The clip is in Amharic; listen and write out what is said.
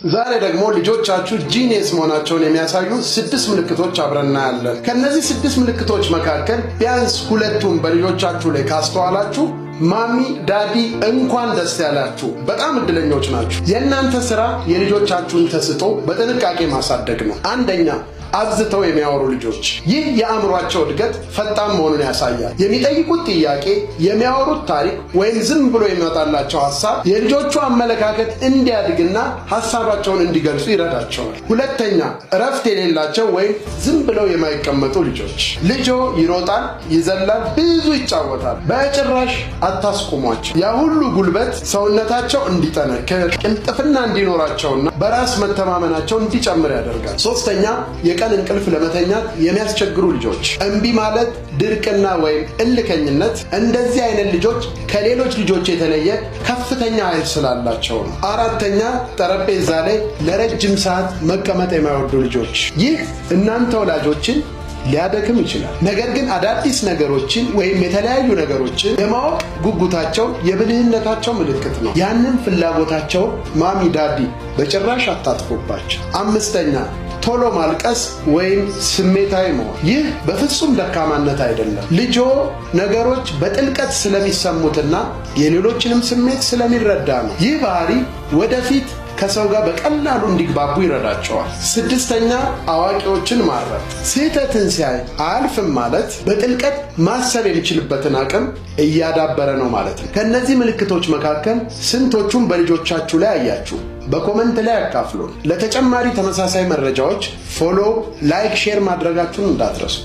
ዛሬ ደግሞ ልጆቻችሁ genius መሆናቸውን የሚያሳዩ ስድስት ምልክቶች አብረን እናያለን። ከእነዚህ ስድስት ምልክቶች መካከል ቢያንስ ሁለቱን በልጆቻችሁ ላይ ካስተዋላችሁ mommy፣ daddy እንኳን ደስ ያላችሁ፣ በጣም እድለኞች ናችሁ። የእናንተ ስራ የልጆቻችሁን ተሰጥኦ በጥንቃቄ ማሳደግ ነው። አንደኛ፣ አብዝተው የሚያወሩ ልጆች። ይህ የአእምሯቸው እድገት ፈጣን መሆኑን ያሳያል። የሚጠይቁት ጥያቄ፣ የሚያወሩት ታሪክ ወይም ዝም ብሎ የሚመጣላቸው ሀሳብ የልጆቹ አመለካከት እንዲያድግና ሀሳባቸውን እንዲገልጹ ይረዳቸዋል። ሁለተኛ፣ እረፍት የሌላቸው ወይም ዝም ብለው የማይቀመጡ ልጆች። ልጆ ይሮጣል፣ ይዘላል፣ ብዙ ይጫወታል። በጭራሽ አታስቁሟቸው። ያ ሁሉ ጉልበት ሰውነታቸው እንዲጠነክር፣ ቅልጥፍና እንዲኖራቸውና በራስ መተማመናቸው እንዲጨምር ያደርጋል። ሶስተኛ፣ የቀን እንቅልፍ ለመተኛት የሚያስቸግሩ ልጆች። እምቢ ማለት፣ ድርቅና ወይም እልከኝነት። እንደዚህ አይነት ልጆች ከሌሎች ልጆች የተለየ ከፍተኛ ኃይል ስላላቸው ነው። አራተኛ፣ ጠረጴዛ ላይ ለረጅም ሰዓት መቀመጥ የማይወዱ ልጆች። ይህ እናንተ ወላጆችን ሊያደክም ይችላል። ነገር ግን አዳዲስ ነገሮችን ወይም የተለያዩ ነገሮችን የማወቅ ጉጉታቸው የብልህነታቸው ምልክት ነው። ያንን ፍላጎታቸው mommy፣ daddy በጭራሽ አታጥፉባቸው። አምስተኛ፣ ቶሎ ማልቀስ ወይም ስሜታዊ መሆን። ይህ በፍጹም ደካማነት አይደለም። ልጆ ነገሮች በጥልቀት ስለሚሰሙትና የሌሎችንም ስሜት ስለሚረዳ ነው። ይህ ባህሪ ወደፊት ከሰው ጋር በቀላሉ እንዲግባቡ ይረዳቸዋል። ስድስተኛ፣ አዋቂዎችን ማረም። ስህተትን ሲያይ አያልፍም ማለት በጥልቀት ማሰብ የሚችልበትን አቅም እያዳበረ ነው ማለት ነው። ከእነዚህ ምልክቶች መካከል ስንቶቹን በልጆቻችሁ ላይ አያችሁ? በ comment ላይ አካፍሉን። ለተጨማሪ ተመሳሳይ መረጃዎች follow፣ like፣ share ማድረጋችሁን እንዳትረሱ።